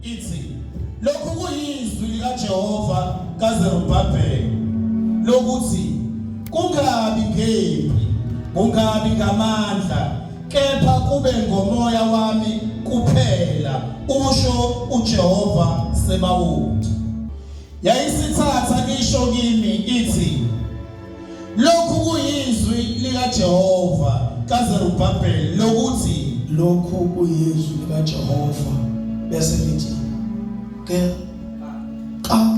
Ithi lokhu kuyizwi likaJehova kaZerubhabheli lokuthi kungabi ngempi, kungabi ngamandla, kepha kube ngomoya wami kuphela, usho uJehova Sebawoti. Yayisithatha isho kimi ithi lokhu kuyizwi likaJehova kaZerubhabheli lokuthi lokhu kuyizwi likaJehova bese lithi ke ka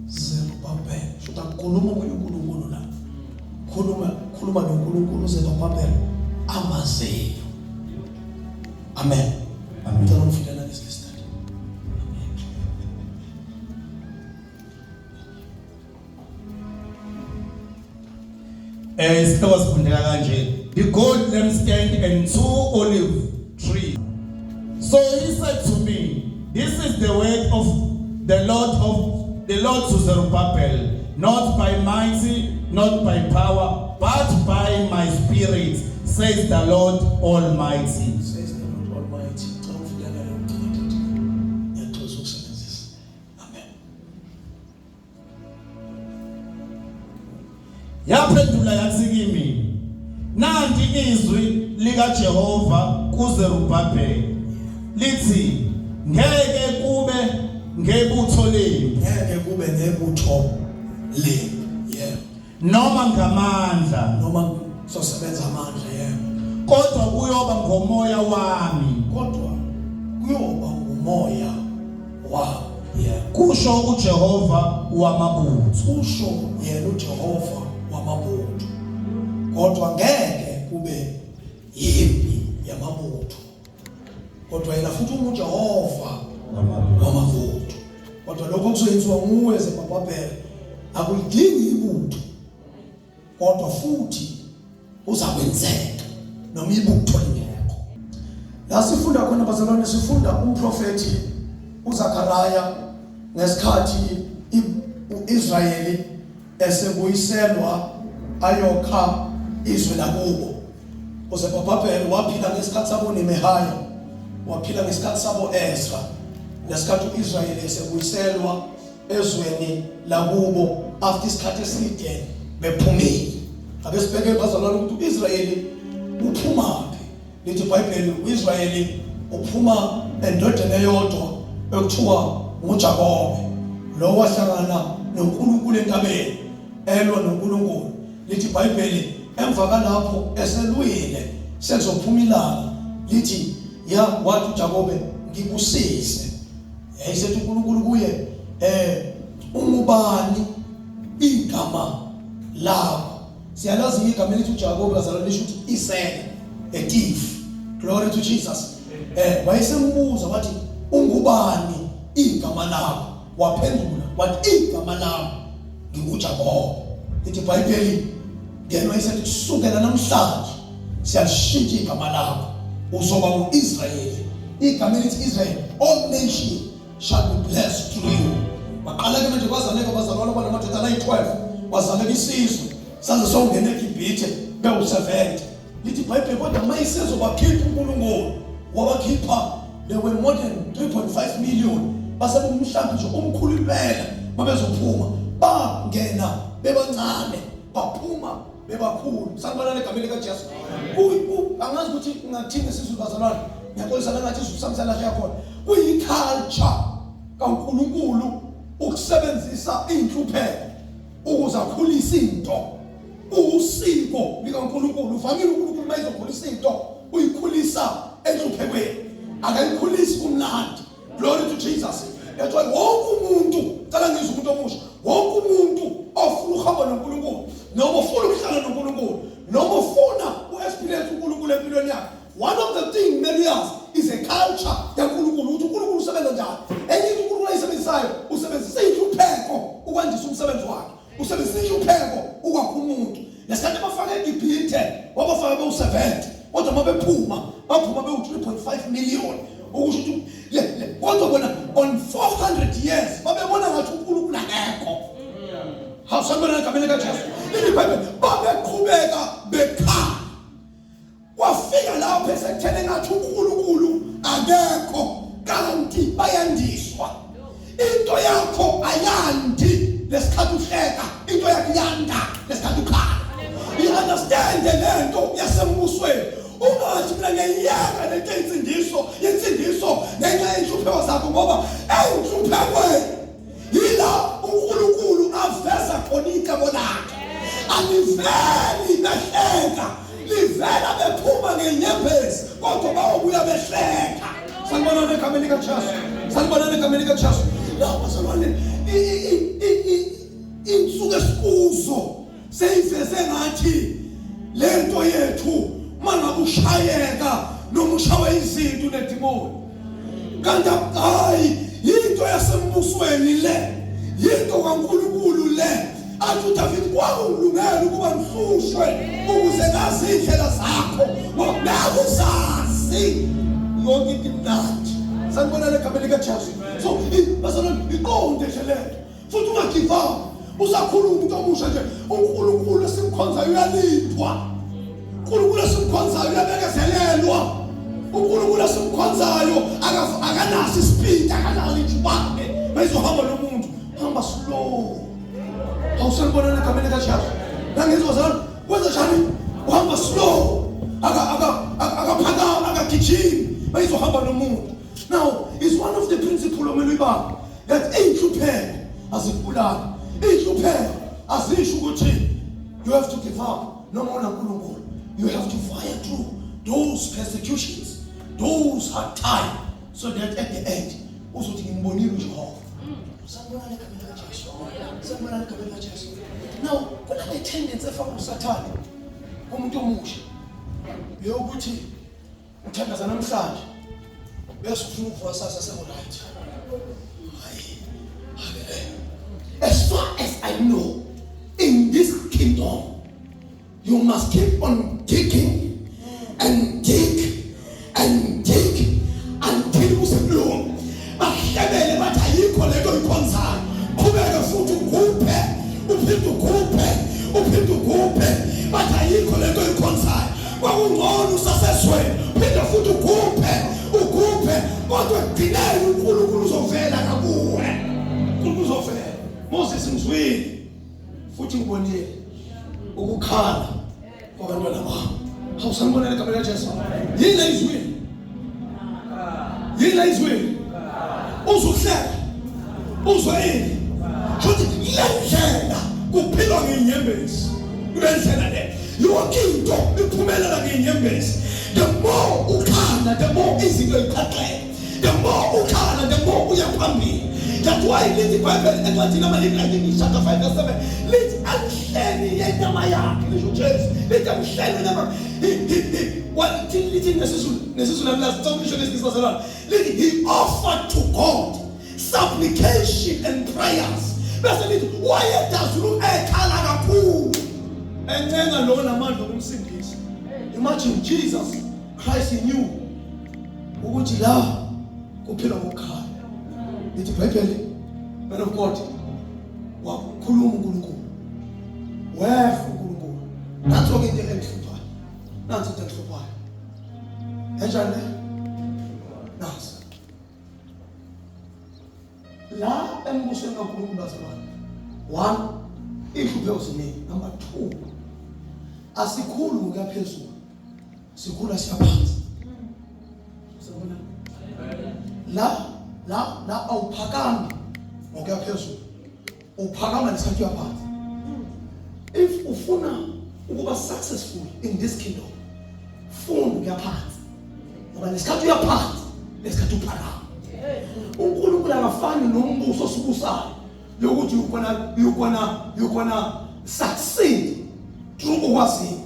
Zerubhabheli shuthi akukhuluma omunye uNkulunkulu la khuluma khuluma noNkulunkulu uZerubhabheli amaziyo amen amen cela ungifundela ngesikhathi. Isihloko sifundeka kanje. The gold lampstand and two olive trees. So he said to me, this is the word of the Lord of the Lord to Zerubbabel, not by mighty, not by power, but by my spirit, says the Lord Almighty. Says the Lord Almighty. Cela ungifundela leyo ngcwadi. Ngiyaxolisa ukusebenzisa. Amen. Yaphendula yathi kimi, nanti izwi likaJehova kuZerubhabheli lithi ngeke kube ngebutho lempi, ngeke kube ngebutho lempi, yebo, noma ngamandla, noma sosebenza amandla, yebo, kodwa kuyoba ngomoya wami, kodwa kuyoba ngumoya wami, yebo, kusho uJehova wamabutho, kusho yena uJehova wamabutho, kodwa ngeke kube yimpi yamabutho, kodwa yena futhi unguJehova wamabutho. Kodwa lokho kuzoyenziwa nguwe Zerubhabheli akulidingi ibutho, kodwa futhi uzakwenzeka noma ibutho lingekho. La sifunda khona bazalwane, sifunda umprofethi uZakaraya ngesikhathi uIsrayeli esebuyiselwa ayokha izwe lakubo. UZerubhabheli waphila ngesikhathi sabo Nehemiah, waphila ngesikhathi sabo Ezra, ngesikhathi uIsrayeli esebuyiselwa ezweni lakubo after isikhathi eside bephumile. Ake sibheke bazalwane ukuthi uIsrayeli uphumaphi. Lithi iBhayibheli uIsrayeli uphuma endodeni eyodwa ekuthiwa nguJakobe, lo wahlangana noNkulunkulu entabeni elwa noNkulunkulu. Lithi iBhayibheli emva kalapho eselwile sekuzophuma ilanga, lithi ya wathi uJakobe ngibusise. Yayisethi uNkulunkulu kuye ungubani igama lakho? Siyalazi igama elithi uJakobe bazalwane lisho ukuthi isela, a thief. Glory to Jesus. Wayesembuza wathi ungubani igama lakho? Waphendula wathi igama lami nginguJakobe. Lithi iBhayibheli then wayesethi kusukela namhlanje siyalishintsha igama lakho, uzoba ngu-Israyeli. Igama elithi Israel, all nations shall be blessed through you. Baqala ke manje kwazaleka bazalwane abanamadodana ayi-12, kwazaleka isizwe saze songena eGibhithe bewu-70. Lithi iBhayibheli kodwa uma isezobakhipha uNkulunkulu wabakhipha, there were more than 3.5 million, base bumhlambi nje omkhulu impela babezophuma, bangena bebancane baphuma bebakhulu. Sanibonani egameni likaJesu. Angazi ukuthi ngathini isizulu bazalwane, ngiyaxolisa nangathi isizulu sami siyalahleka khona. Kuyi-culture kaNkulunkulu ukusebenzisa inhlupheko ukuze akhulise into. Usiko likaNkulunkulu uvamile uNkulunkulu uma ezokhulisa into uyikhulisa enhluphekweni, akayikhulisi kumnandi. Glory to Jesus. That's why wonke umuntu, cela ngizwe umuntu omusha, wonke umuntu ofuna ukuhamba noNkulunkulu noma ofuna ukuhlala noNkulunkulu noma ofuna u-experience uNkulunkulu empilweni yakhe, one of the thing kumele uyazi is a culture yaNkulunkulu, ukuthi uNkulunkulu usebenza njani. Enye into uNkulunkulu ayisebenzisayo, usebenzisa inhlupheko ukwandisa umsebenzi wakhe, usebenzisa inhlupheko ukwakha umuntu. Ngesikhathi bafaka eGibhithe wabafaka bewu-70, kodwa uma bephuma baphuma bewu-3.5 million, okusho ukuthi kodwa bona on 400 years babebona ngathi uNkulunkulu akekho. Hawusanibona egameni likaJesu. Lithi iBhayibheli babeqhubeka bekhala, kwafika lapho esekutheni ngathi uNkulunkulu akekho. Kanti bayandiswa. Into yakho ayandi lesikhathi uhleka, into yakho iyanda lesikhathi ukhala. I-understand lento yasembusweni. Ungathi mina ngiyiyeka lento yensindiso, yensindiso ngenxa yenhlupheko zakho, ngoba enhluphekweni yila uNkulunkulu aveza khona icebo lakhe. Aliveli behleka, livela bephuma ngenyembezi, kodwa bayobuya behleka. Sanibonani egameni likaJesu. Sanibonani egameni likaJesu. La bazalwane, insuku esikuzo seyiveze ngathi lento yethu mangabe ushayeka noma ushawe izinto nedimoni, kanti hayi, yinto yasembusweni le, yinto kaNkulunkulu le. Athi uDavid, kwakungilungela ukuba ngihlushwe ukuze ngazi indlela zakho, ngoba nakuzazi yonke into imnandi. Sanibona legameni likaJesu. So bazalwane, iqonde nje lento, futhi ungagive up. Usakhuluma umuntu omusha nje, uNkulunkulu esimkhonzayo uyalindwa, uNkulunkulu esimkhonzayo uyabekezelelwa, uNkulunkulu esimkhonzayo akanaso isipidi, akanalo ijubane. Bayizohamba nomuntu, hamba slow. Awusanibonana egameni likaJesu. Nangizwa zami, kwenza njani? Uhamba slow, akaphakama, akagijimi, bayizohamba nomuntu. Now is one of the principle omele uyibambe, that iy'nhlupheko azikubulali, iy'nhlupheko azisho ukuthi you have to give up noma unaNkulunkulu. You have to fire through those persecutions, those hard time, so that at the end uzothi ngimbonile uJehova. Sanibonani egameni likaJesu. Sanibonani egameni likaJesu. Now kunale tendency efaka uSathane umuntu omusha yokuthi uthandaza namhlanje bese ufuna ukuvuka sasa seku-right. Hayi, as far as I know, in this kingdom you must keep on digging and dig and dig until kusekulunga. Bahlebele bathi ayikho lento oyikhonzayo, qhubeke futhi ugubhe, uphinde ugubhe, uphinde ugubhe. Bathi ayikho lento oyikhonzayo, kwakungcono usasezweni, phinde futhi ugubhe, ugubhe, kodwa ekugcineni uNkulunkulu uzovela ngakuwe, uNkulunkulu uzovela. Moses, ngizwile futhi ngibonile ukukhala kwabantwana bami. Hawu, sanibonela igama likaJesu. Yini leyizwile? Yini leyizwile? Uzuhleka, uzwe ini? Futhi le ndlela kuphilwa ngenyembezi, kule ndlela le yonke into iphumelela ngenyembezi. The more ukhala, the more izinto iqaqeka. The more ukhala, the more uya phambili. That's why lithi iBhayibheli encwadini amaHebrew, I think chapter 5 verse 7, lithi emhleni yenyama yakhe, lisho uJesu, lithi emhleni wenyama, lithi nesiZulu, nesiZulu amilazi, ngicela ukusho ngesingisi bazalwane, lithi he offered to God supplication and prayers, bese lithi wayedazulu ekhala kakhulu encenga lo namandla okumsindisa. Imagine Jesus Christ, he knew ukuthi la kuphila ngokukhala. Lithi iBhayibheli, man of God, wakhuluma uNkulunkulu, wehla uNkulunkulu. Nanso-ke into engihluphayo, nansi into engihluphayo enjani le, nansi la embusweni kaNkulunkulu bazalwane. One, iy'hlupheko ziningi. Number two, asikhulu ngokuya phezulu, sikhula siyaphansi. Siyabona la la la, awuphakami ngokuya phezulu, uphakama lesikhathi uyaphansi. If ufuna ukuba successful in this kingdom, funda ukuya phansi, ngoba lesikhathi uyaphansi, lesikhathi uphakama. uNkulunkulu akafani nombuso osibusayo yokuthi you gonna succeed through ukwaziwa.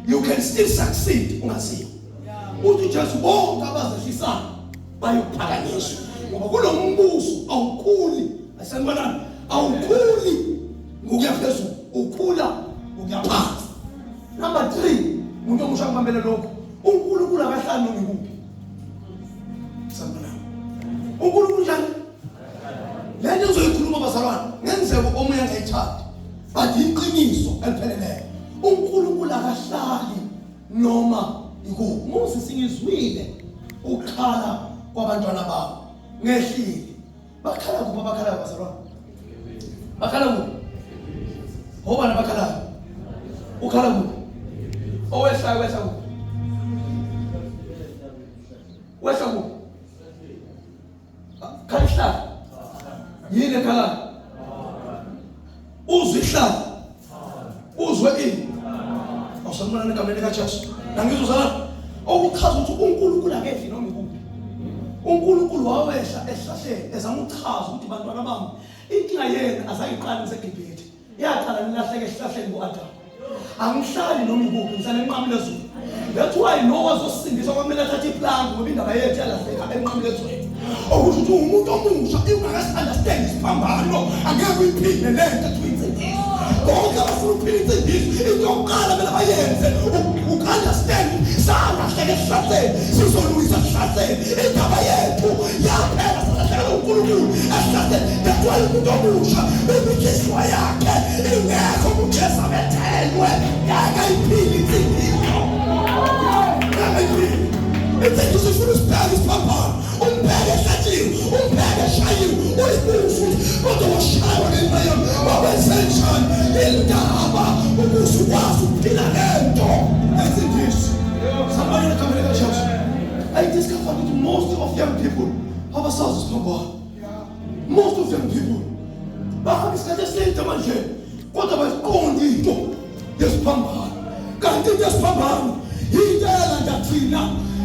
You can still succeed ungaziwa. Uthi uJesu bonke abazehlisayo bayophakanyiswa, ngoba kulo mbuso awukhuli, asanibonani, awukhuli ngokuya phezulu, ukhula ngokuya phansi. Number 3, umuntu omusha ngibambele lokho, uNkulunkulu akahlali noma ikuphi. Sanibonani. uNkulunkulu njani le nto ngizoyikhuluma bazalwane, ngenzeka omunye angayithandi, but iqiniso elipheleleyo, uNkulunkulu akahlali noma ikuphi. Moses, ngizwile ukukhala kwabantwana babo. Ngehlile. Bakhala kuphi abakhalayo bazalwane? Bakhala kuphi? Obani abakhalayo? Ukhala kuphi? Owehlayo wehla kuphi? Wehla kuphi? Khala ihlala. Yini ekhala? Uzwe ihlala. Uzwe ini? Awusanibonani egameni likaJesu. Nangizwa uzalana. Okuchaza ukuthi uNkulunkulu akehli noma ikuphi. uNkulunkulu wawehla esihlahleni ezama ukuchaza ukuthi bantwana bami inkinga yenu azange iqale niseGibhithe. Yaqala nilahleke esihlahleni ku-Adamu. Angihlali noma ikuphi, ngihlala enqamulezweni. That's why Noah azosindiswa kwamele athathe iplank ngoba indaba yethu yalahleka enqamulezweni. Okusho ukuthi uwumuntu omusha ungakasi-understand isiphambano angeke uyiphinde le nto ethiwa insindiso. Bonke abafuna ukuphila insindiso into yokuqala kumele bayenze uku-understand salahleka esihlahleni sizolungisa esihlahleni indaba yethu yaphela salahlekela uNkulunkulu esihlahleni. That's why umuntu omusha imikhiswa yakhe ingekho kuJesu abethelwe ngeke iphile insindiso. Ngeke iphile. Insindiso ifuna usibheke isiphambano, umbheke ehlatshiwe, umbheke eshayiwe, uyibuze ukuthi kodwa washaywa ngenxa yami wakwenzenjani indaba ukuze ukwazi ukuphila lento insindiso. Somebody in the company likaJesu. I discovered ukuthi most of young people abasazi isiphambano. Most of young people bahamba isikhathi eside manje kodwa bayiqondi into yesiphambano. Kanti into yesiphambano yinto eyalanda thina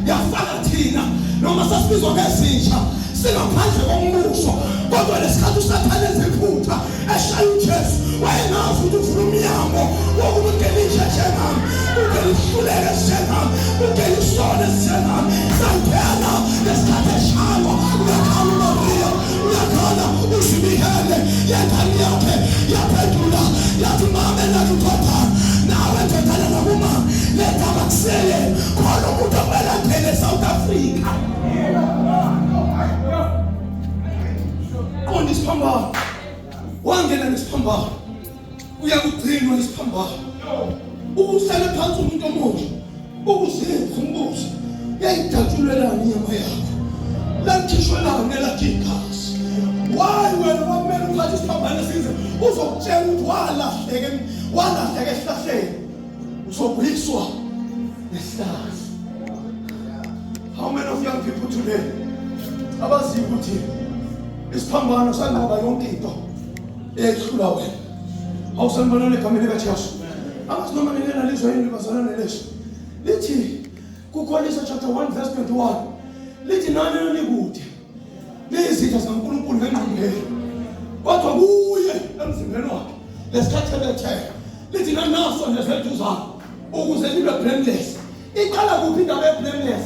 yafaka thina noma sasibizwa ngezinja singaphandle kombuso kodwa lesikhathi usathane enza iphutha eshaya uJesu wayengazi ukuthi uvula umnyango wokuba ungene inja njengami ungene ihluleke esinjengami ungene isono esinjengami sangena ngesikhathi eshaywa uyakhala uMariya uyakhala uzibihele yengane yakhe yaphendula yathi mama enake indodana nawe ndodana nakumama le ndaba kusele khona umuntu okumele angene e-South Africa qonda isiphambano wangena nesiphambano uyakugcinwa isiphambano ukuhlale phansi umuntu omusha ukuzenza umbuzo yayidatshulelani inyama yakho lakhishwelani elakhe igazi why wena kwamele uthathe isiphambano esize uzokutshela ukuthi walahleke walahleke esihlahleni uzobuyiswa nesihlahla. How many of young people today abaziyo ukuthi isiphambano sanqoba yonke into eyayihlula wena? Awusanibonani egameni likaJesu. Angazi noma nike nalizwa yini bazalwane lesi. Lithi kuKolose chapter 1 verse 21 lithi nani nikude niyizitha zikaNkulunkulu ngengqondo yenu kodwa kuye emzimbeni wakhe lesikhathi ebethela lithi nanaso ngeseduzane ukuze nibe blameless. Iqala kuphi indaba ye-blameless?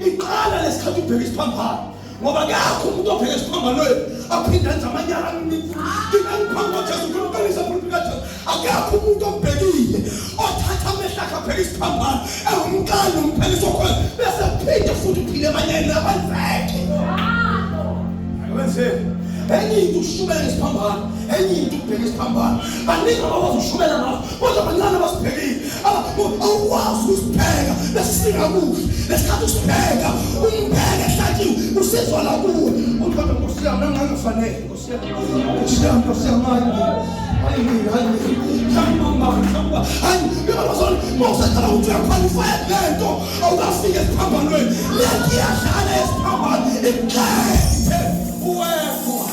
Iqala lesikhathi ubheka isiphambano ngoba akekho umuntu obheka esiphambanweni aphinde enze amanyala ngingangiphambi kwaJesu ngifuna ukuqinisa umuntu kaJesu akekho umuntu ombhekile othatha amehlo akhe abheke isiphambano ewumqali nompheliso khona bese phinde futhi uphile emanyeni akwenzeke akwenzeki enye into ukushumela ngesiphambano enye into ukubheka isiphambano baningi abakwazi ukushumela ngaso kodwa bancane abasibhekile awukwazi ukusibheka besingakuhle lesikhathi usibheka umbheke ehlatshiwe usizwa la kuwe uthi kodwa nkosi yami nangangifanele nkosi yami nkosi yami nkosi yami hayi hayi hayi mhlawumbe mhlawumbe hayi uyabazona uma usaqala ukuthi uyakhwalifaya le nto awukafiki esiphambanweni le nto iyadlala esiphambano ikuxethe uwedwa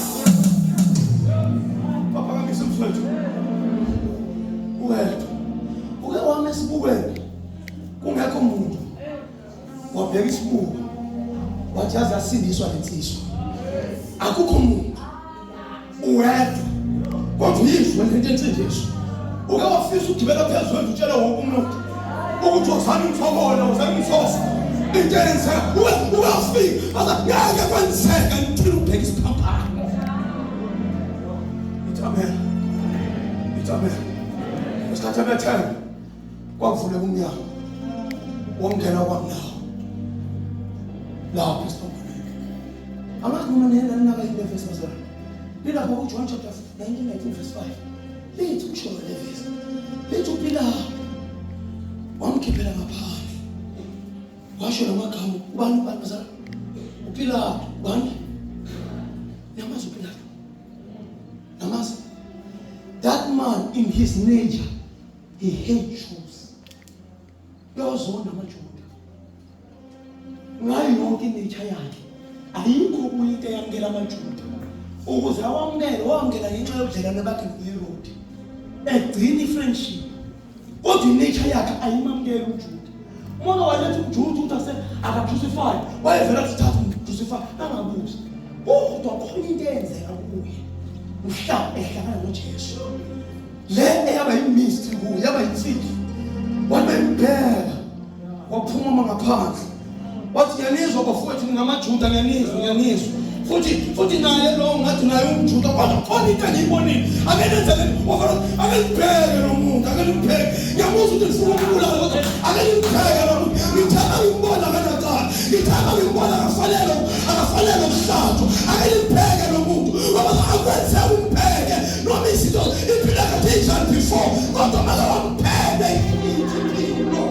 baphakamisa umfowethu uwedwa uke wama esibukweni kungekho muntu wabheka isibuko wathi yaze yasindiswa lensizwa akukho muntu uwedwa kodwa uyizwe lento ensindiso uke wafisa ukugibela phezu kwendlu utshele wonke umuntu ukuthi wozani ngithobole wozani ngithosa into eyenzeka uke wafika aza ngeke kwenzeka ngithile ubheka isiphambano. Ithi amen, ithi amen. Isikhathi ebethela kwakuvuleka umnyango wokungena kwamnawo lapho esiphambanweni. Angazi noma niye naninaka yini le vesi bazalwane. Lilapho kuJohn chapter 19 19 verse 5 lithi kusho le vesi lithi uPilato wamkhiphela ngaphandle washo la magama ubani ubani bazalwane uPilato ubani In his nature he hates Jews. Uyawazonda amaJuda. Ngayo yonke inature yakhe ayikho kuye into eyamukela amaJuda. Ukuze awamukele wamukela ngenxa yobudlelwane bakhe noHerode. Egcina ifriendship. Kodwa inature yakhe ayimamukeli uJuda. Uma ke waletha uJuda ukuthi ase akacrucify, wayevela athi thatha umcrucify angabuzi. Kodwa khona into eyenzeka kuye. Mhla ehlangana noJesu. Le eyaba yimystery kuye, yaba yimfihlo. Wathi bembheka waphuma uma ngaphandle. Wathi ngiyanizwa bafowethu ningamaJuda ngiyanizwa ngiyanizwa. Futhi futhi naye lo ngathi naye umJuda kodwa khona into engiyibonile. Ake nenze le wafana ake nibheke lo muntu ake nibheke. Ngiyamuzwa ukuthi nifuna ukubulala kodwa ake nibheke lo muntu. Ngithanda ngimbona kanacala. Ngithanda ngimbona akafanele akafanele ukuhlatshwa. Ake nibheke lo muntu. Ngoba akwenzeka umbheke noma izinto impilo kade injani before kodwa maka wampheke impilo.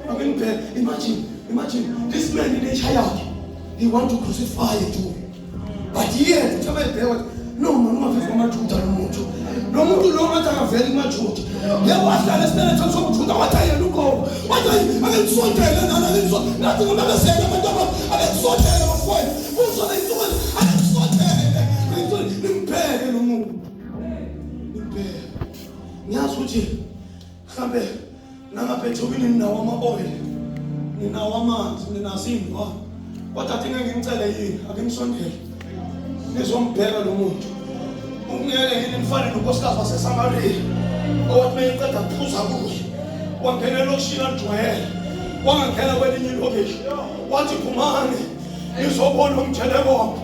Ake nibheke imagine imagine this man in nature yakhe he want to crucify a Jew. But yet uthe bayibheka wathi no man ungavezi kwamaJuda lo muntu. Lo muntu lo ngathi akaveli kumaJuda. Yebo wahlala esibelethweni somJuda wathi ayena uqobo. Wathi ake ngisondele nana ake ngisondele. Ngathi ngimemezele abantu aba ake ngisondele bafowethu. Kuzona insuku ake ngisondele. Ngisondele nimbheke lo muntu. Nimbheke. Ngiyazi ukuthi mhlambe nangapha eThekwini ninawo ama-oil ninawo amanzi ninazo iy'ndwane kodwa athi ngeke ngimcele yini ake ngisondele nizombheka lo muntu ungeke yini nifane nonkosikazi wasesamariya owathi meyiqeda kuphuza kuye wangena elokishini alijwayele wangangena kwelinye ilokishi wathi phumani nizobona umtshele konke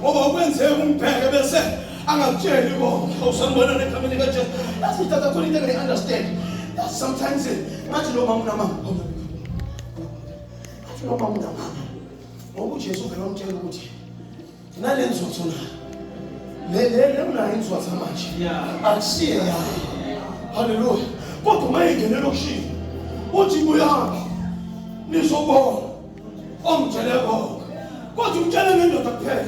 ngoba ukwenzeka umbheke bese angakutsheli konke awusanibona negameni likaJesu yazi tata khona into engayi-understand yazi sometimes eh, ngathi lo mama unamanga ngathi lo mama unamanga ngoba uJesu uvele wamtshela ukuthi nale nzotho na le le le unayo inzotho manje akusiye yayo haleluya kodwa uma ingene elokishini uthi buyaphi nizobona ongitshele konke kodwa umtshele ngendoda kuphela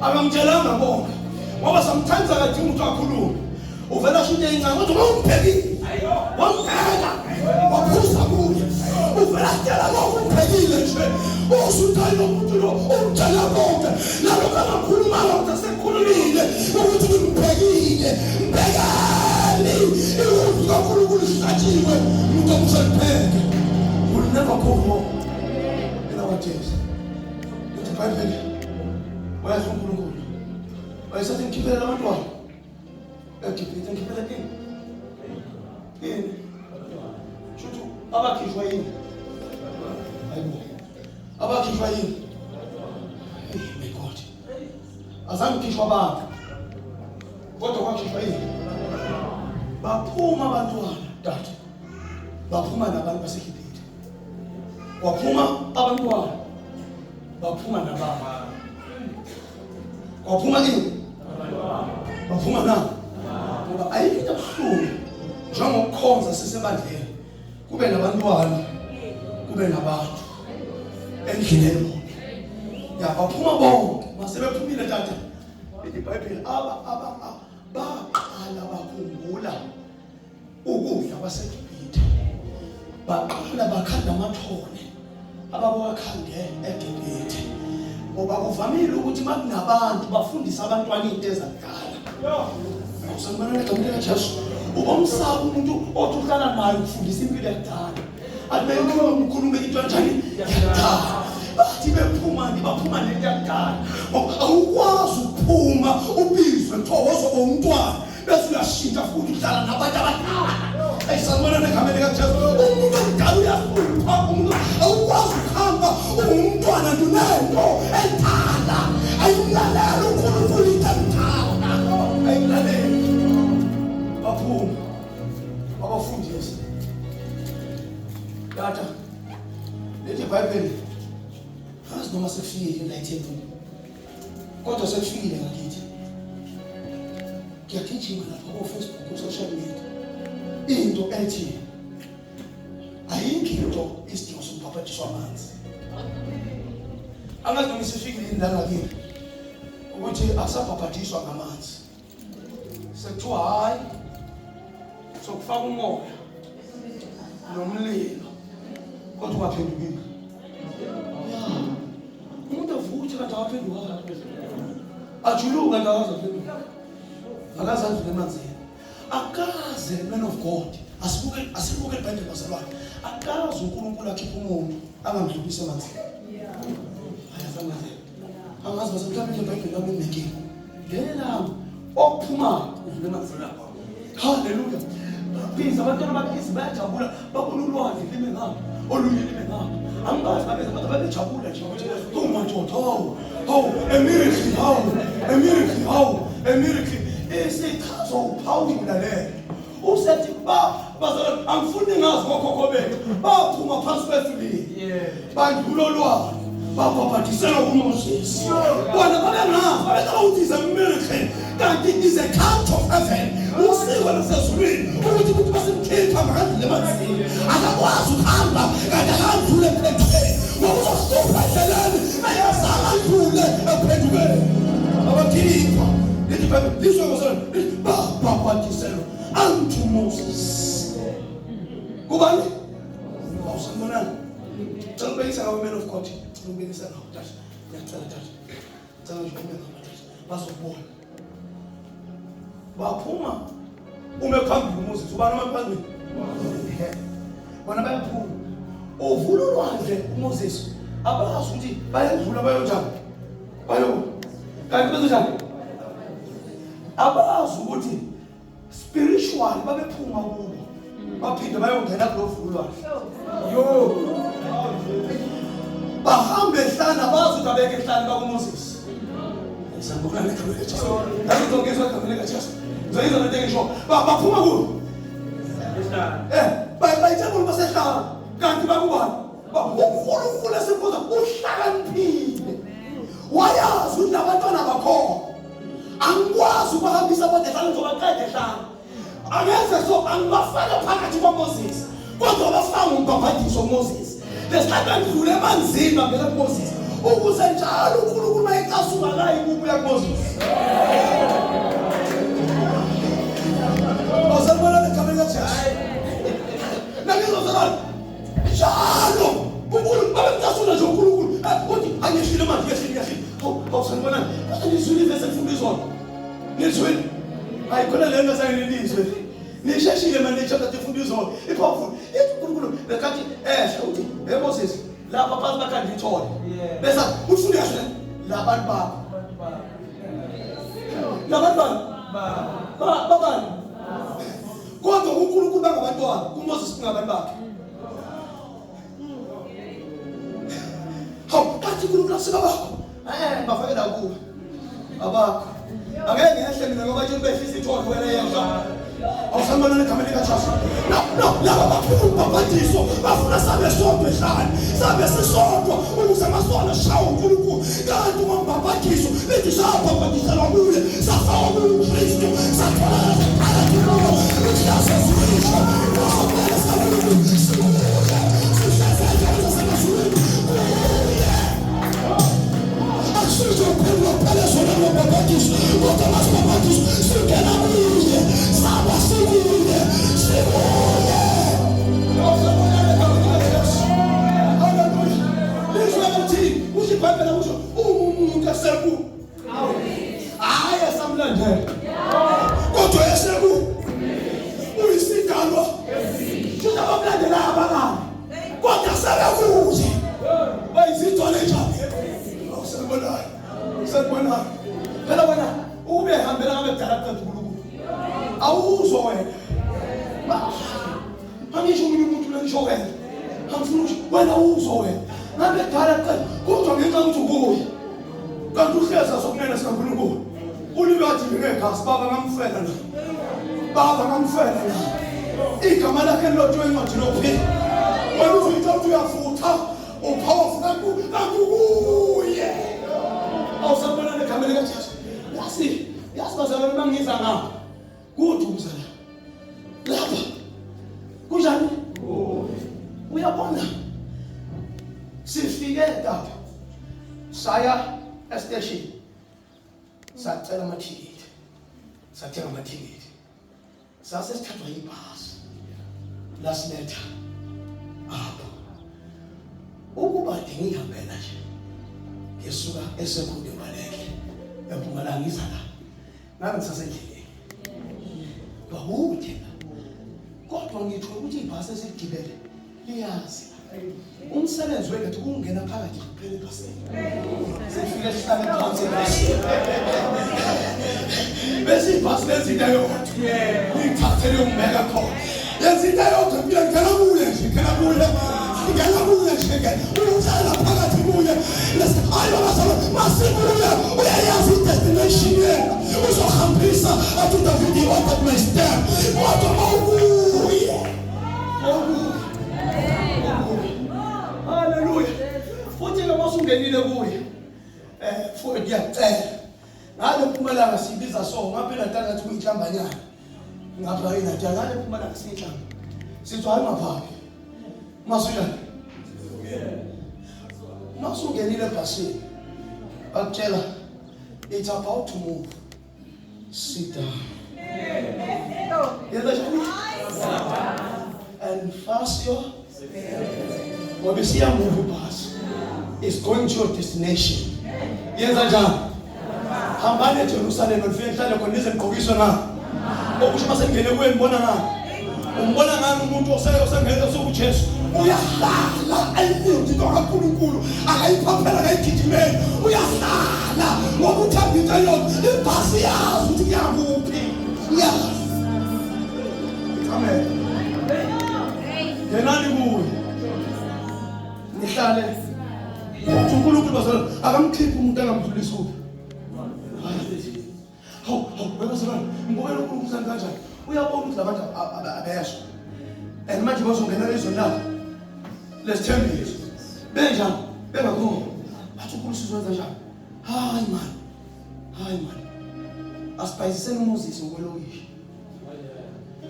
akamtshelanga konke ngoba sometimes akadingi ukuthi akhulume uvela asho into eyincane kodwa uma umbhekile wambheka waphuza kuye uvela atshela konke umbhekile nje usuthi lo muntu lo umtshela konke nalokho angakhulumanga ukuthi asekhulumile ukuthi ngimbhekile mbhekani iwuzi kaNkulunkulu sihlatshiwe umuntu omusha lipheke will never go wrong in our days. Lithi iBhayibheli wayesho uNkulunkulu wayesethi ngikhiphele abantwana eGibhithe ngikhiphele ini ini shuthi abakhishwa yini hayibo abakhishwa yini hey my God azange kukhishwa abantu kodwa kwakhishwa yini baphuma abantwana tata baphuma nabantu baseGibhithe kwaphuma abantwana baphuma nababa kwaphuma ini baphuma na ngoba ayikho into ebuhlungu njengokukhonza sisebandleni kube nabantwana kube nabantu endlini eyodwa ya baphuma bonke masebephumile tata lithi ibhayibheli aba aba baqala bakhumbula ukudla kwaseGibhithe baqala bakhanda amathole ababewakhande eGibhithe ngoba kuvamile ukuthi uma kunabantu bafundise abantwana into ezakudala awusanibona egameni likaJesu ubomsaba umuntu othi uhlala naye ufundisa impilo yakudala athi bekhuluma ukhulume into enjani yakudala bathi bephuma nje baphuma nento yakudala ngoba awukwazi ukuphuma ubizwe kuthiwa wozoba umntwana bese uyashintsha futhi uhlala nabantu abadala eyisanibona negameni likaJesu umuntu omdala uyahlupha umuntu awukwazi ukuhamba ungumntwana nje unento endala ayimlalela uNkulunkulu into endala ayimlaleli baphuma abafundisi tata lethi iBhayibheli azi noma sekufikile la eThekwini kodwa sekufikile ngakithi ngiyagijima lapha ko-Facebook ko-social media into ethi ayikho into isidingo sokubhabhadiswa amanzi angazi noma isifikile yini la ngakini Ukuthi akusabhabhadiswa ngamanzi. Sekuthiwa hayi sokufaka umoya nomlilo kodwa ungaphendukile. Umuntu avuthe kanti akaphendukanga. Ajuluka kanti akaze aphenduke. Akaze adlule emanzini. Akaze man of God. Asibuke asibuke iBhayibheli bazalwane. Akaze uNkulunkulu akhiphe umuntu angamdlulisi emanzini. Hayi azangaze. Angazi base mhlawumbe nje iBhayibheli lami linenkinga. Ngena okuphuma udlule emanzini. Hallelujah. Biza abantwana bakithi bayajabula babona ulwandle lime ngapha olunye lime ngapha. Angazi babenza kodwa babejabula nje ukuthi oh madoda hawu hawu a miracle hawu a miracle hawu a miracle isichazo uphawula le usethi ba bazalwane angifuni ngazi kokhokho bethu baphuma phansi kwefilini bandlula olwandle babhabhadiselwa kuMoses bona babengazi babecabanga ukuthi is a miracle kanti is a count of heaven usiko lasezulwini ukuthi umuntu basemkhipha makadlule emanzini akakwazi ukuhamba kanti akadlule ekuphendukeni ngoba uzohlupha endleleni ayazange adlule ekuphendukeni abakhipha lithi ibhayibheli lizwe ngozalwane lithi babhabhadiselwa unto Moses kubani awusanibonani cela ubekisa ngawe man of God cela ubekisa ngawe tata ngiyacela tata cela nje ume ngapha tata bazokubona baphuma ume phambili uMoses ubani ume phambili bona bayaphuma uvula ulwandle uMoses abazi ukuthi bayadlula bayonjani bayo kanti bezonjani abazi ukuthi spiritually babephuma kubo baphinde bayongena kulo ulwandle yo bahambe ehlane abazi ukuthi abekho ehlane bakuMoses sanibonani egameni likaJesu yazi uzongizwa egameni likaJesu uzoyizwa lento engisho baphuma kulo eh bayitshela basehlane kanti bakubani uNkulunkulu esimbuza uhlakaniphile wayazi ukuthi labantwana bakhona angikwazi ukubahambisa bodwa ehlane ngizobaqeda ehlane Angeze so angibafaka phakathi kwaMoses. Kodwa bafaka umbhabhadiso uMoses. Lesikhathi andlule emanzini bangena kuMoses. Ukuze njalo uNkulunkulu mayecasuka la ikubuya kuMoses. Awusalibona igama likaJesu. Nangizozalana njalo uNkulunkulu babemcasula nje uNkulunkulu uthi angehlile manje ngehlile ngehlile. Hawu awusanibonani. Kodwa nizwile ivesi elifunda izolo. Nizwile? Hayi khona le nto sangilizwe. Nisheshile manje chapter 3 izolo. Ipowerful. Ithi uNkulunkulu ngesikhathi ehla uthi hey Moses lapha phansi bakhanda ithole. Bese ufunde kahle labantu bakho. Labantu bakho. Ba babani? Kodwa uNkulunkulu bangabantwana, kuMoses kungabantu bakhe. Hawu, kathi uNkulunkulu asikabakho. Eh, bafakela kuwe. Abakho. Angeke ngehle mina ngoba nje behlisa ithole wena yehla. Awusambona negama likaJesu. No, no, laba baphuma ubhabhadiso bafuna sabe sodwa ehlane. Sabe sisodwa ukuze amasona ashawe uNkulunkulu. Kanti ngombhabhadiso lithi sabhabhadiselwa kuye, safakwa kuKristu, satholakala phakathi kuwo. Lithi yasezulisho. Wasomele sabe sikuye. Sihlezi endaweni zasemazulwini kuye. Akusizo ukuphela kuphela sona ngobhabhadiso kodwa masibhabhadiso singena kuye saba sikuye sikuye. Lizwe ukuthi kusho iBhayibheli kusho uma umuntu eseku hayi esamlandela kodwa eseku uyisidalwa shuthi abamlandelayo abakabi kodwa sebekuye bayizidwala enjani awusabonayo usabonayo phela wena ube hambela ngabe kudala kuqeda uNkulunkulu awuzwa wena angisho omunye umuntu la ngisho wena angifuni ukuthi wena uzwa wena ngabe kudala kuqeda kodwa ngenxa yokuthi ukuye kanti uhleza sokunene sikaNkulunkulu ulikathi ngegazi baba ngamfela la baba ngamfela la igama lakhe lilotshwe encwadini yokuphila wena uzoyithola ukuthi uyafutha upowerful kanti kuye awusabona negama likaJesu yazi yazi bazalwane bangiza ngapha kude umzalwane lapha kunjani uyabona sifike tata saya estation Sacela amathikithi, sathenga amathikithi, sase sithathwa yibhasi lasiletha apho. Ukuba ngihambela nje ngisuka esekhunde baleke eMpumalanga ngiza la, ngabe ngisasendleleni kwakude la, kodwa ngitho ukuthi ibhasi esiligibele liyazi umsebenzi wethu kungena phakathi kuphela ebhasini. Sifike sihlale phansi ebhasini, bese ibhasi lenza into eyodwa, liyithathe liyongibeka khona, yenza into eyodwa impilo. Ngena kuye nje, ngena kuye, ngena kuye nje, ngena uyohlala phakathi kuye. Hayi babazalwane, masibuye, uyayazi i-destination yena, uzohambisa. Athi uDavid, "He ordered my step." Kodwa mawukuye, mawukuye. Haleluya. Futhi noma usungenile kuye, futhi ngiyacela ngale Mpumalanga siyibiza so, ngapha eNatal ngathi kuyinhlambanyana, ngapha eNatal ngale Mpumalanga siyinhlamba, sithi hayi maphaphi masunjani. Masungenile ebhasini, bakutshela it's about to move, sit down. Yenza njani? And fast your, ngoba isiya-move ibhasi, is going to your destination. Yenza njani? Hambani eJerusalem, nifike nihlale khona nize nigqokiswe ngani. Okusho uma sengene kuye ngibona ngani, umbona ngani umuntu osengene sokuJesu? Uyahlala ayifundi into kaNkulunkulu, akayiphaphela, akayigijimeli, uyahlala ngoba uthanda into eyodwa. Ibhasi yazi ukuthi kuyakuphi, yazi. Amen. Ngenani kuye nihlale. Uthi uNkulunkulu, bazalwane, akamkhiphi umuntu angamdlulisi kuphi. Hawu, hawu, webazalwane, ngibukela uNkulunkulu usani kanjani. Uyabona ukuthi labantu abezwa and manje bazongena ezweni labo lesithembiso benjani, bengakhona. Bathi uNkulunkulu, sizwenza njani? Hayi man, hayi man, asibhayisiseni uMoses ngokwelokishi.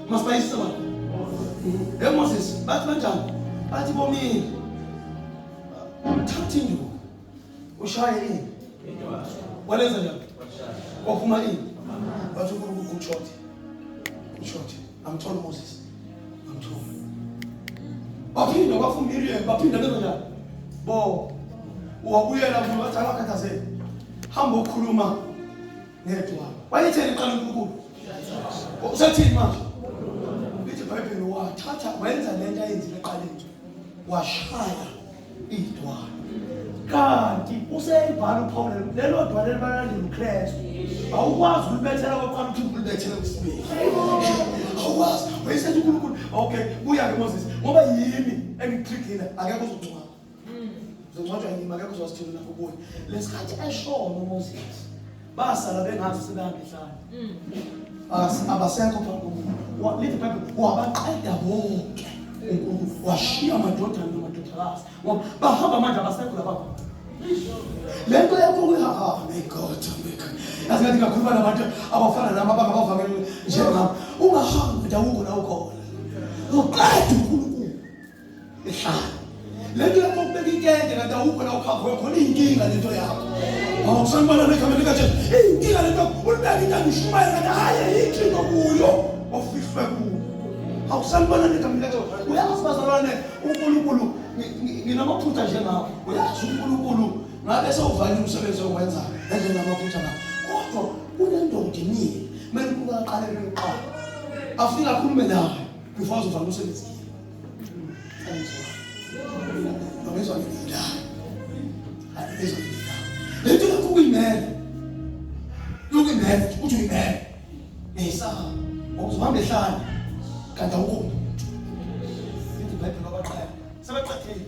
Masibhayisise bani? Hey Moses, bathi banjani? Bathi bomile. Thatha induku ushaye ini. Walenza njani? Waphuma ini. Bathi uNkulunkulu, good shot, good shot. Amthola uMoses, amthola. Baphinda kwafuma Miriam, baphinda benza njani? Bo wabuyela kubo, bathi angakhathazeki, hamba ukhuluma ngedwa. Wayetheni iqala uNkulunkulu? Usethini manje? Lithi iBhayibheli wathatha wenza lento ayenzile eqaleni, washaya idwala. Kanti useyibhala uPaul, lelo dwala elibalandela uKristu, awukwazi ukulibethela kokuqala uphinde ulibethele kwesibili, awukwazi. Wayesethi uNkulunkulu, okay, buya-ke Moses, ngoba yimi engikutrigile, akekho uzokungcwaba, uzongcwatshwa yimi, akekho uzosithini lapho kuye. Lesikhathi eshona uMoses, basala bengazi, sebehamba ehlane. Abasekho phambi komuntu. Lithi iBhayibheli wabaqeda bonke uNkulunkulu, washiya amadodana namadodakazi, ngoba bahamba manje, abasekho laba. Le nto yakho kuyihaha. May God, may God. Yazi ngathi ngakhuluma nabantu abafana nami, abangabavangeli njengami. Ungahambi ndawuko la ukhona, uqeda uNkulunkulu ehlala. Le nto yakho kubeka itende kanti awukho la ukhavwe khona, iyinkinga lento yakho. Awu, sanibona negama likaJesu. Iyinkinga lento, ulibeka itende ushumayela kanti hayi, ayikho into kuyo ofihlwe kuyo. Awu, sanibona negama likaJesu. Uyazi bazalwane, uNkulunkulu, nginamaphutha njengawo. Uyazi uNkulunkulu ngabe sewuvalile umsebenzi owenza ngendlela amaphutha la, kodwa kunendoda emile, kumele uNkulunkulu aqale kuqala, afike akhulume nayo before azovala umsebenzi. Angizwa ngila, angizwa ngila. Lento yakho kuyimele, yokuyimele uthi uyimele ngiyisaba, ngoba uzohamba ehlane kanti awukho umuntu. Lithi iBhayibheli wabaqala sebeqedile.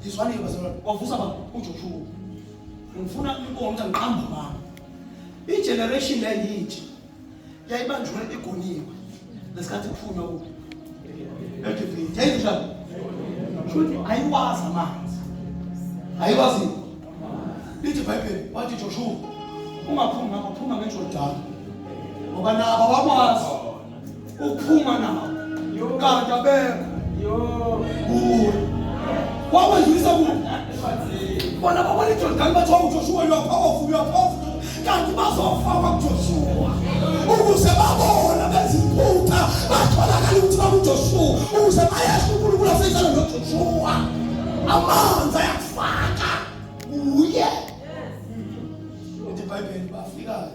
Yizwani-ke bazalwane, wavusa ba uJoshuwa. Ngifuna nibone ukuthi angiqamba amanga. I-generation le yintsha yayibanjwe igoniwe lesikhathi kufunwa kuphi? EGibhithe. Yayinjani? Shuthi ayiwazi amanzi, ayiwazi. Lithi iBhayibheli wathi, Joshua, ungaphumi ngapha, phuma ngeJordani, ngoba nabo abakwazi ukuphuma nabo kanti abekho kuwe. Wakwedlulisa kuphi? Bona babona iJordani, bathi, wawu Joshua, you are powerful, you are powerful. Kanti bazofakwa kuJoshua ukuze babone benza iphutha, batholakala ukuthi bakuJoshua, ukuze bayesho uNkulunkulu aseyisana noJoshua. Amanzi ayakufaka kuye. Lithi iBhayibheli bafika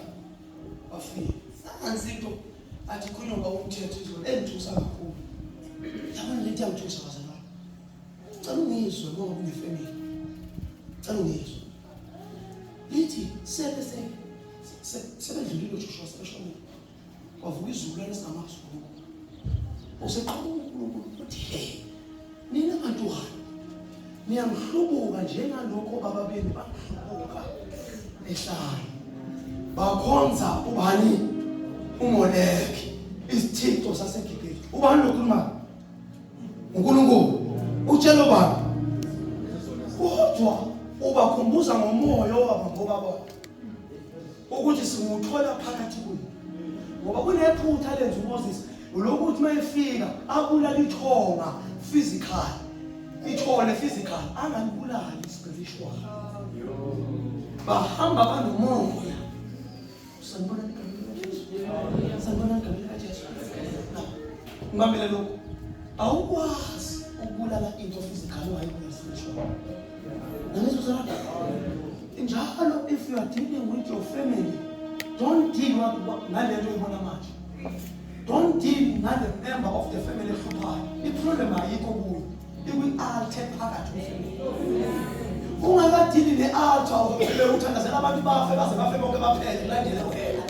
bafika. Nansi into athi khulunywa ngoba umthetho izolo engithusa kakhulu. Yabona lento iyangithusa bazalwane. Cela ungizwe ngoba kunefamily. Cela ungizwe. Lithi sebe sebedlulile uJoshua sebeshonile. Kwavuka izizukulwane esingamazi uNkulunkulu. Useqhamuka uNkulunkulu uthi hey nina bantwana niyamhlubuka njengalokho baba benu bamhlubuka ehlane. Bakhonza ubani? UMoleki, isithixo saseGibhithe. Ubani lokhuluma? uNkulunkulu utshela ubani kodwa ubakhumbuza ngomoya owaba ngoba bona ukuthi siwuthola phakathi kwenu ngoba kunephutha lenza uMoses lokuthi mayefika abulala ithonga physical ithole physical angalibulali spiritual bahamba banomoya. Sanibona egameni likaJesu. Sanibona egameni likaJesu. Ngibambele lokhu. Awukwazi ukubulala into physical ungayibulala spiritual. Nangizwa uzalana. Njalo if you are dealing with your family, don't deal with nalento oyibona manje. Don't deal nale member of the family ehluphayo. I-problem ayikho kuyo. Ikwi-altar phakathi kwefamily. Ungakadili ne-altar uzoqhubeka uthandazela abantu bafe baze bafe bonke baphele kulandele wena.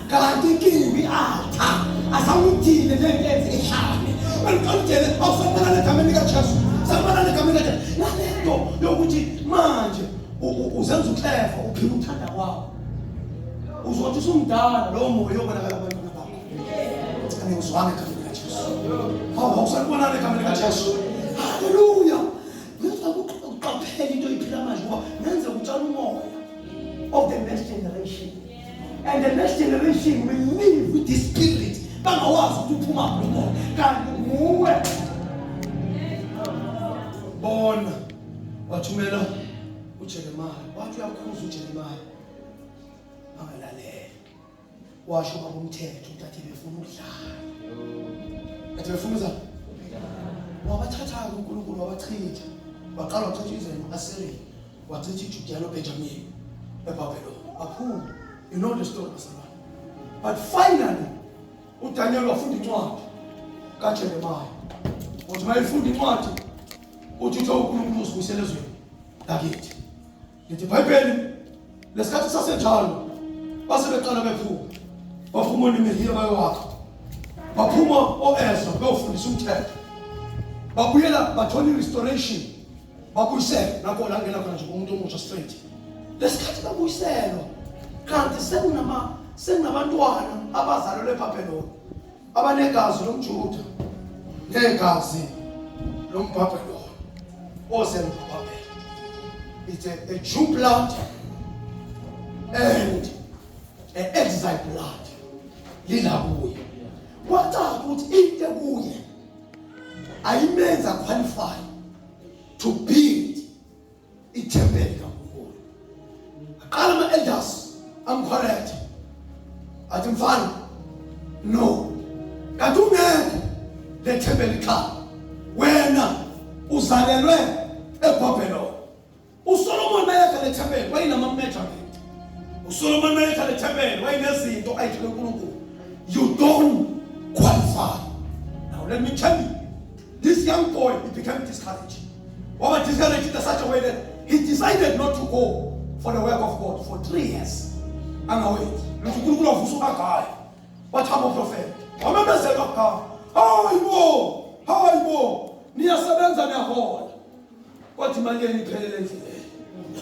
Kanti inkinga i-altar asawudile lento enze ihlale. Wena awusanibonana egameni likaJesu. Sanibonana egameni likaJesu. Nalento yokuthi manje uzenza uclever uphila uthanda kwakho. Uzothi usumdala lowo moya uyobonakala kubantwana bakho. Angizwanga egameni likaJesu. Hawu awusanibonana egameni likaJesu. Haleluya. Ngenza ukuqaphela into oyiphila manje ngoba ngenze utshala umoya of the next generation. And the next generation will live with this spirit. Bangawazi ukuthi uphuma lo moya. Kanti nguwe. Bona wathumela uJeremiah. Wathi uyakhuza uJeremiah. Bangalaleli. Washo baba umthetho ukuthi athi befuna ukudlala. Athi befuna ukudlala. Wabathatha-ke uNkulunkulu wabachitha. Waqala wachitha izwe no-Asiriya. Wachitha iJudiya noBenjamin eBhabheloni. Baphuma. You know the story bazalwane. But finally uDaniel wafunda incwadi kaJeremiah. Uthi uma efunda incwadi uthi uthe uNkulunkulu uzibuyisela ezweni lakithi. Lithi iBhayibheli lesikhathi sasenjalo base beqala bephuma. Baphuma oNehemiya bayowakha. Baphuma oEzra beyofundisa umthetho. Babuyela bathola i-restoration. Babuyiselwa nakho la ngena khona nje umuntu omusha straight. Lesikhathi babuyiselwa kanti sekunama sekunabantwana abazalelwe eBhabheloni abanegazi lomJuda negazi lomBhabheloni ozeRubabel. It's a Jew blood and an exile blood lila kuye. Kwacaca ukuthi into kuye ayimenza qualify to build ithempeli kaNkulunkulu. Aqala ama-elders amcorrect athi mfana no kanti ungekho le thempeli cha wena uzalelwe eBhabheloni. uSolomon mayekha le thempeli wayinama measurement. uSolomon mayekha le thempeli wayenezinto ayithole uNkulunkulu. You don't qualify. Now let me tell you, this young boy, he became discouraged. Waba discouraged in such a way that he decided not to go for the work of God for 3 years. Angawenzi. Luthi uNkulunkulu wavusa uHagayi. Wathi hamba uprofeti. Wamemezela uHagayi. Hayi bo! Hayi bo! Niyasebenza niyahola. Kodwa imali yenu iphelele endleleni.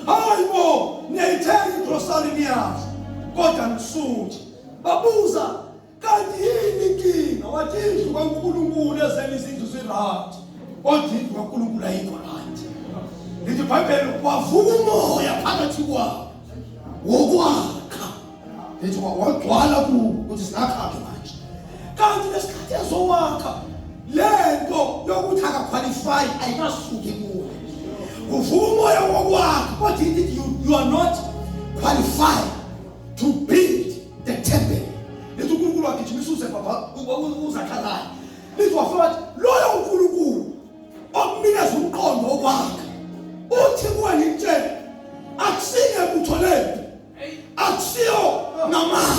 Hayi bo! Niyayithenga igrosari niyadla. Kodwa nisuthi. Babuza kanti yini inkinga? Wathi indlu kaNkulunkulu ezenye izindlu ziright. Kodwa indlu kaNkulunkulu ayikho right. Lithi iBhayibheli wavuka umoya phakathi kwabo wokwakha. Lithi wagcwala kuwo ukuthi singakha-ke manje. Kanti lesikhathi ezowakha lento yokuthi akaqualify ayikasuki kuwe. Kuvuka umoya wokwakha kodwa ithi you are not qualified. utholeni akusiyo ngamandla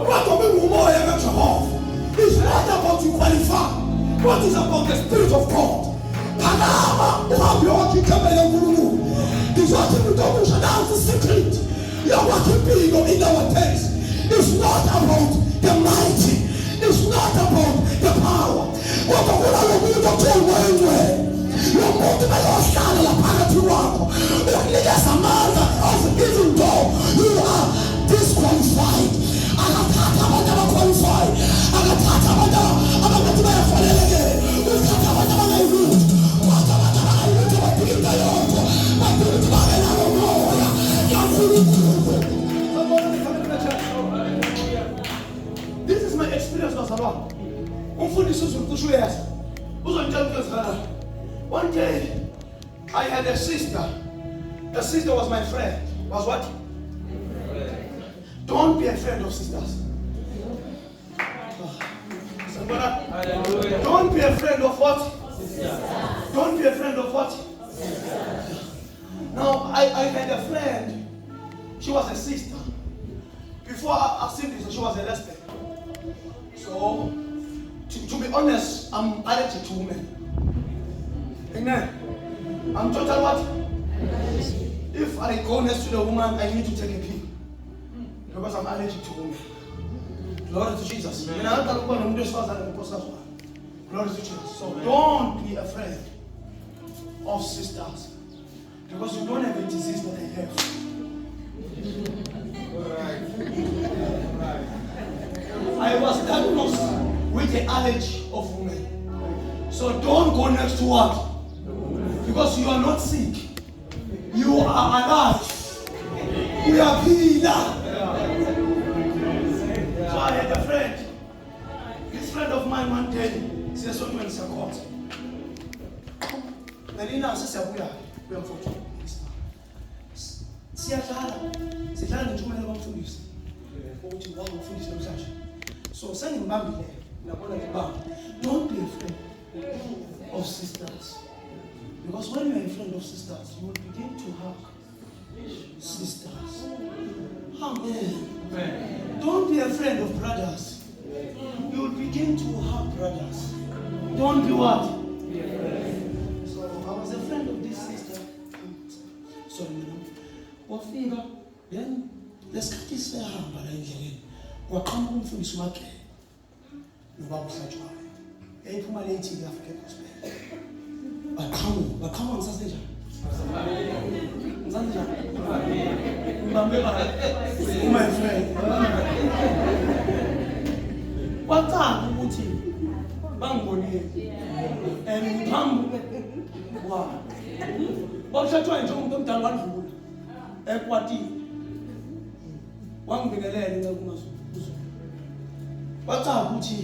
kodwa bengumoya kaJehova. It's not about you qualify, but it's about the spirit of God. Phakama uhambe yonke ithempeli kaNkulunkulu. Ngizothi umuntu omusha, nansi secret yokwakha impilo in our days. It's not about the mighty, it's not about the power, kodwa kunalo muntu okuthiwa uMoya oNgcwele. Lo muntu beyohlala laphakathi kwakho ukunikeza amandla of even though you are disqualified. Akathatha abantu abaqualified, akathatha abantu abangathi bayafanelekela, uthatha abantu abangayilutho. Kodwa abantu abangayilutho badinga into eyodwa, badinga ukuthi babe nalo moya kaNkulunkulu. This is my experience, bazalwane. Umfundisi uZulu cishe uyeza. Uzongitshela ukuthi kwenzakalayo. One day I had a sister. The sister was my friend. Was what? Don't be a friend of sisters. Sanibona? Don't be a friend of what? Don't be a friend of what? Now, I had a friend. She was a sister. Before I seen this, she was a lesbian. So, to be honest, I'm allergic to women. Amen. I'm total what? If I go next to the woman, I need to take a pill. Because I'm allergic to women. Glory to Jesus. Mina ngaqala ukuba nomuntu wesifazane ngonkosikazi wami. Glory to Jesus. So don't be afraid of sisters. Because you don't have a disease that they have. I was diagnosed with the allergy of women. So don't go next to what? Because you are not sick. You are alive. Uyaphila. So I had a friend. This friend of mine one day, siyasontweni siyakhonza. Ngalina sesiyabuya kuya mfowethu. Siyadlala. Sidlala nentshumayelo kamfundisi. Ukuthi wow, umfundisi namhlanje. So sengimbambile, ngiyabona ngibamba. Don't be afraid of sisters. Because when you are a friend of sisters, you will begin to hug sisters. Amen. Amen. Don't be a friend of brothers. You will begin to hug brothers. Don't be what? So I was a friend of this sister. Sorry, madam. Wafika then lesikhathi sehamba la endleleni kwaqhamuka umfundisi wakhe nobaba uHlatshwayo. Yayiphuma late i-African Gospel. Baqhamuka, baqhamuka ngisasenjani? Ngisasenjani? Ngibambe bani? My friend. Kwacaca ukuthi bangibonile. And ngiphambi kwabo. Bawuhlatshwayo njengomuntu omdala wadlula ekwatile. Wangibingelela inceku uMazulu. Kwacaca ukuthi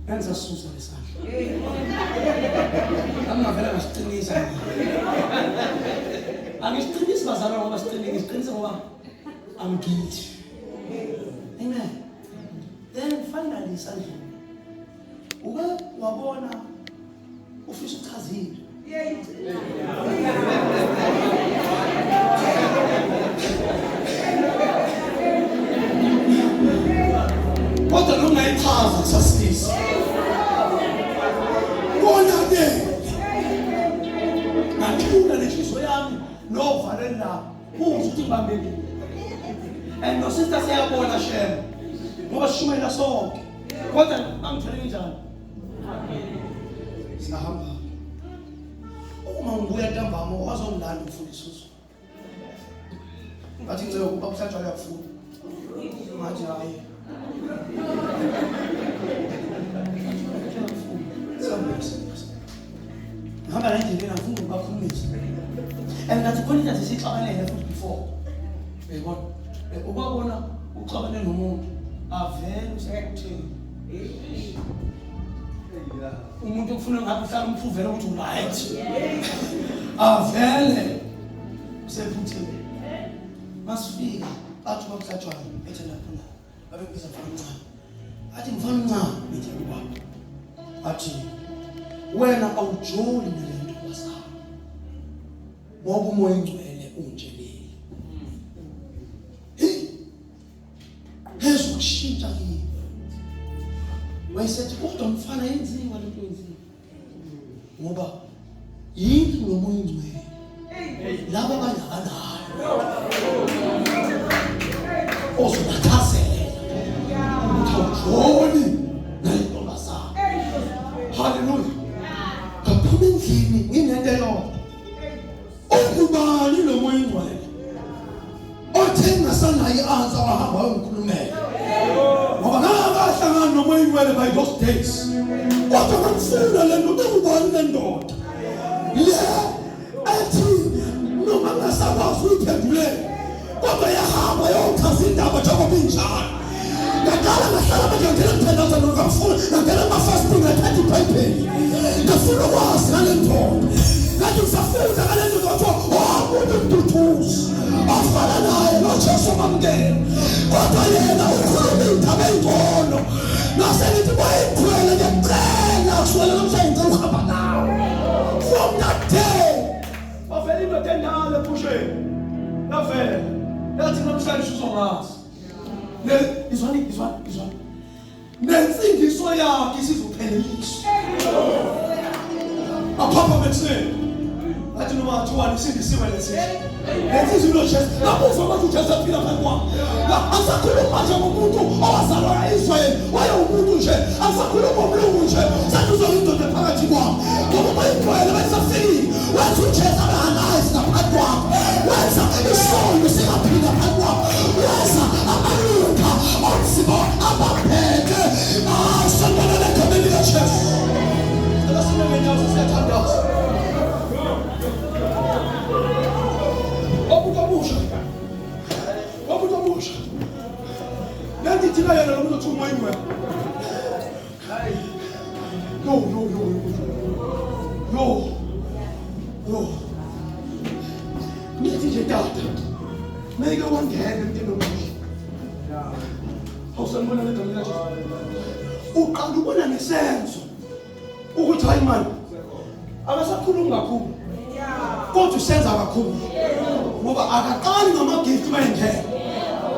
ngangisasusa lesandla. Angingavele ngasiqinisa. Angisiqinisi bazalwane ngoba siqinile, ngisiqinisa ngoba I'm guilty. Amen. Then finally sandlula. Uke wabona ufisa uchazile. Kodwa nongayichaza kusasisi. Kona ke ngathula nenhliziyo yami novalweni la uzwe ukuthi ngibambekile. And no sister siyabona shem. Ngoba sishumayela sonke. Kodwa bangithole kanjani? Sahamba. Uma ngibuya ntambama wazongilanda umfundisi uZulu. Ngathi ngicela ukuba kuhlatshwa uyakufuna. Ngathi hayi. Ngihamba la endleleni angifuni ukubakhulumisa. And ngathi khona into esixabanele futhi before. Uyayibona? Ubabona uxabane nomuntu avele usekutheni. Umuntu okufuna ngabe uhlala umphuvela ukuthi uright. Avele usephutheni. Masifika bathi bakuhlatshwayo ethe lapho la. Babekubiza mfana omncane. Athi mfana omncane ngithi ubaba. Athi wena awujoli nale ntombazana. Ngoba uMoya oNgcwele ungitshelile. ukushintsha kimi. Wayesethi kodwa mfana yenziwa lento yenziwa. Ngoba yini nomoya ongcwele? Laba abanye abanayo. Ozobachazela ukuthi awujoli nalentombazane. Haleluya. Ngaphuma endlini nginento eyodwa. Ungubani lo moya ongcwele? Othe ngingasanayo i-answer wahamba wayongikhulumela. Ngoba ngangakahlangani nomoya ongcwele by those days. Kodwa ngangifuna le ndoda ungubani le ndoda? Le ethi noma ngingasakwazi ukuyiphendulela kodwa yahamba yochaza indaba njengoba injalo. Ngaqala ngahlala manje ngangena ngithandaza ngafuna ngangena kuma-fasting ngathatha ibhayibheli ngafuna ukwazi ngale ndoda ngathi ngisafunda ngale ndoda kwathiwa wamuntu mduduzi ofana naye noJesu mamukela kodwa yena ukhuluma iy'ndaba ey'ngcono ngase ngithi boyikhwele ngiyacela kusukela namhlanje ngicela ukuhamba nawe from that day Wavela indoda endala ephusheni. Yavela. Yathi namhlanje uzongazi. Ne izwani izwani izwani. Nensindiso yakhe isizophelelisa. Aphapha bethini. Athi noma athiwani isindisiwe lesizwe. Lensizwe unoJesu. Ngakuzwa manje uJesu aphila phambi kwami. Asakhuluma nje ngomuntu owazalwa e-Israyeli. Wayewumuntu nje. Asakhuluma ngomlungu nje. Sathi uzoyindoda phakathi kwami. Ngoba uma ingcwele bayisafikile. Wenza uJesu abe alive ngaphansi kwakho. Wenza isono singaphila phansi kwakho. Wenza amalunga omzimba abambeke. Asondelele egameni likaJesu. Cela sime ngenyawo sesiyathandaza. Omuntu omusha. Omuntu omusha. Lento ithina yena lo muntu othi umoya ingcwele. Yo yo yo yo. Yo. Yo. Ngithi nje tata. Meke wangena emntwini omusha. Awusanibona legama likaJesu. Uqala ubona ngesenzo ukuthi hayi mani akasakhulumi kakhulu kodwa usenza kakhulu ngoba akaqali ngama-gift uma engena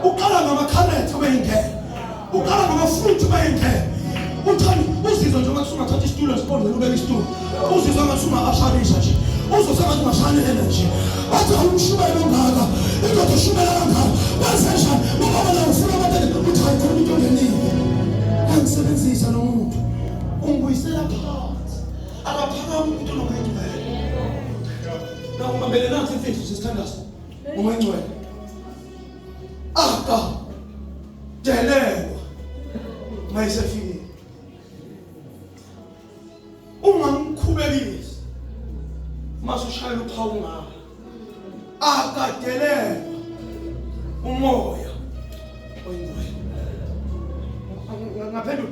uqala ngama-current uma engena uqala ngama-fruit uma engena uthani uzizwa nje ngathi ungathatha isitulo esiqondweni ubeke isitulo uzizwa ngathi unga-asharisha nje uzwe sengathi ungashanela nje bathi awumshumela ongaka indoda ushumela kangaka kwenzenjani ngoba wena ufuna abantu uthi hayi khona into ongenile angisebenzisa lo muntu ungibuyisela phansi akaphakami umuntu onomoya ongcwele nawubambele nansi imfihlo sesithandazo umoya ongcwele aka delelwa mayisefikile ungamkhubekisi masushayela uphawu ngawo akadelelwa umoya oyingcwele ngaphendula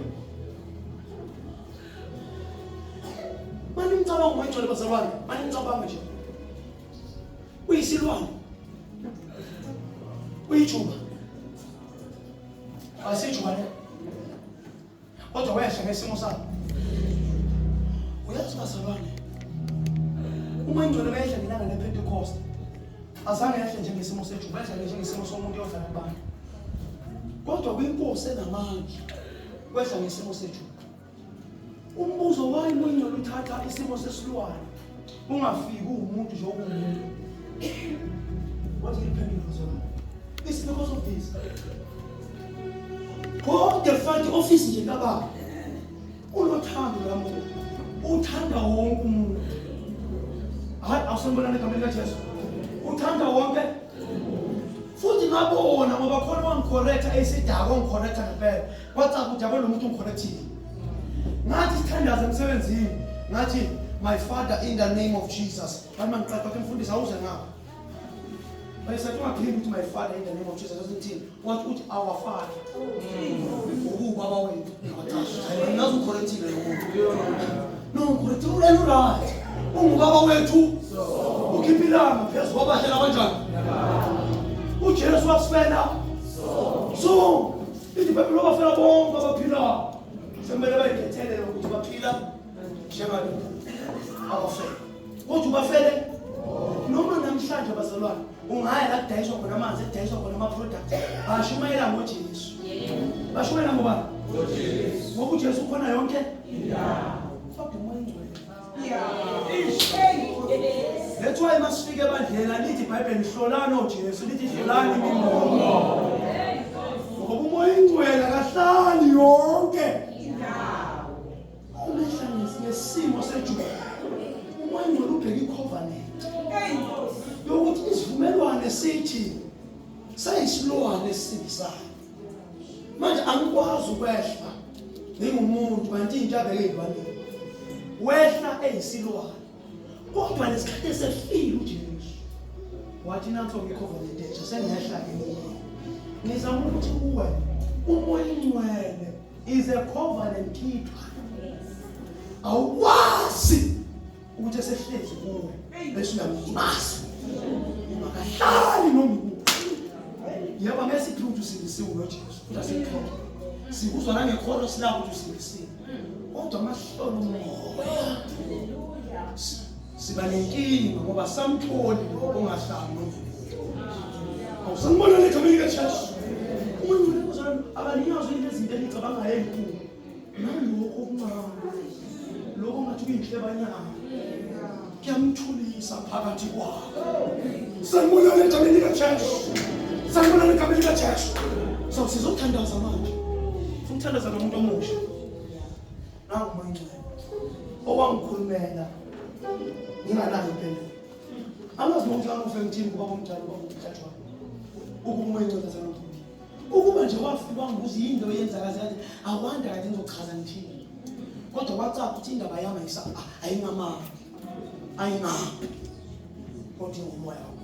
Manje umcabango wayingcwele bazalwane, manje umcabango nje. Uyisilwane. Uyijuba. Asijuba ne. Kodwa wehla ngesimo sakho. Uyazi bazalwane. Uma ingcwele bayehla ngelanga lePentecost. Azange yehle njengesimo sejuba, yehle njengesimo somuntu oyodlala kubantu. Kodwa kwinkosi enamandla wehla ngesimo sejuba. Umbuzo why moyingcwele uthatha isimo sesilwane ungafiki uwumuntu nje okuwumuntu. What do you phendula zona? It's because of this. God the fact office nje kababa unothando lamo uthanda wonke umuntu. Hayi awusanibonani egameni likaJesu. Uthanda wonke futhi ngabona ngoba khona wangicorrecta esidakwa wangicorrecta ngempela WhatsApp uthi yabona lo muntu ungikhonekthile. Ngathi sithandaza emsebenzini. Ngathi my father in the name of Jesus. Ngathi mangiqeda wathi mfundisi awuze ngapha. Bayisathi ungaphiki ukuthi my father in the name of Jesus uthini? Wathi uthi our father. Ubaba wethu. Ngathi ngazi ukhonekthile lo muntu. No ngikhonekthile ulele uright. Ungubaba wethu. Ukhipha ilanga phezu kwabahle labanjani? uJesu wasifela. So Ithi iBhayibheli wabafela bonke abaphilayo. Sekumele bayikhethele ukuthi baphila njengalokhu abafele. Kodwa ubafele noma namhlanje bazalwane Ungaya la kudayiswa khona amanzi, ekudayiswa khona ama-product, bashumayela ngoJesu. Bashumayela ngobani? Ngojesu. Ngoba uJesu ukhona yonke indawo. Kodwa uMoya oNgcwele. That's why masifike ebandleni alithi iBhayibheli hlolani oJesu, lithi hlolani imimoya. Ngoba uMoya oNgcwele akahlali yonke indawo. Umehla ngesimo sejuba. Umoya oNgcwele ubheka icovenant. Yokuthi isivumelwano sithi seyisilwane esisindisayo. Manje angikwazi ukwehla ngingumuntu kanti into abeke eyilwaneni. Wehla eyisilwane. Kodwa lesikhathi esefile uJesu wathi nanso ngicovenant entsha sengehla ke mina. Ngizama ukuthi kuwe uMoya oNgcwele is a covenant keeper. Awukwazi ukuthi esehlezi kuwe bese uyamlimaza. Ungakahlali noma ikuphi. Yebo ngeke siphinde ukuthi usindisiwe ngoJesu. Futhi asikuthole. Sikuzwa nangekholo silapho ukuthi usindisiwe. Kodwa amahlolo umoya. Siba nenkinga ngoba samtholi lo ongahlali noma ikuphi. Awusanibona egameni likaJesu. Umuntu uzalwane abaniyazi into ezinto enicabangayo ezinkulu. Nalokho okuncane. Lokho ngathi kuyinhlebanyana. Kuyamthulisa phakathi kwakho. Sanibonani egameni likaJesu. Sanibonani egameni likaJesu. So sizothandaza manje. Ufuna ukuthandaza nomuntu omusha. Nangu uMoya oNgcwele. Owangikhulumela nginganayo impendulo. Angazi nokuthi angufe ngithini kuba komdala ubaba umhlatshwa. Ukuba uMoya oNgcwele azangikhulumela. Ukuba nje wafika wangibuza yini lo yenza kaze kanje awanda kade ngizochaza ngithini. Kodwa kwacaca ukuthi indaba yami ayingamanga. Ayingapi. Kodwa ingumoya wakho.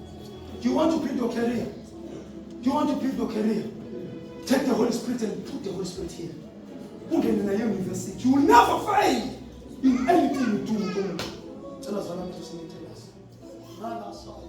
Do you want to build your career? Do you want to build your career? Take the Holy Spirit and put the Holy Spirit here. Ungene naye university. You will never fail in anything you do. Cela zala manje sinithandaze. Nala sayo.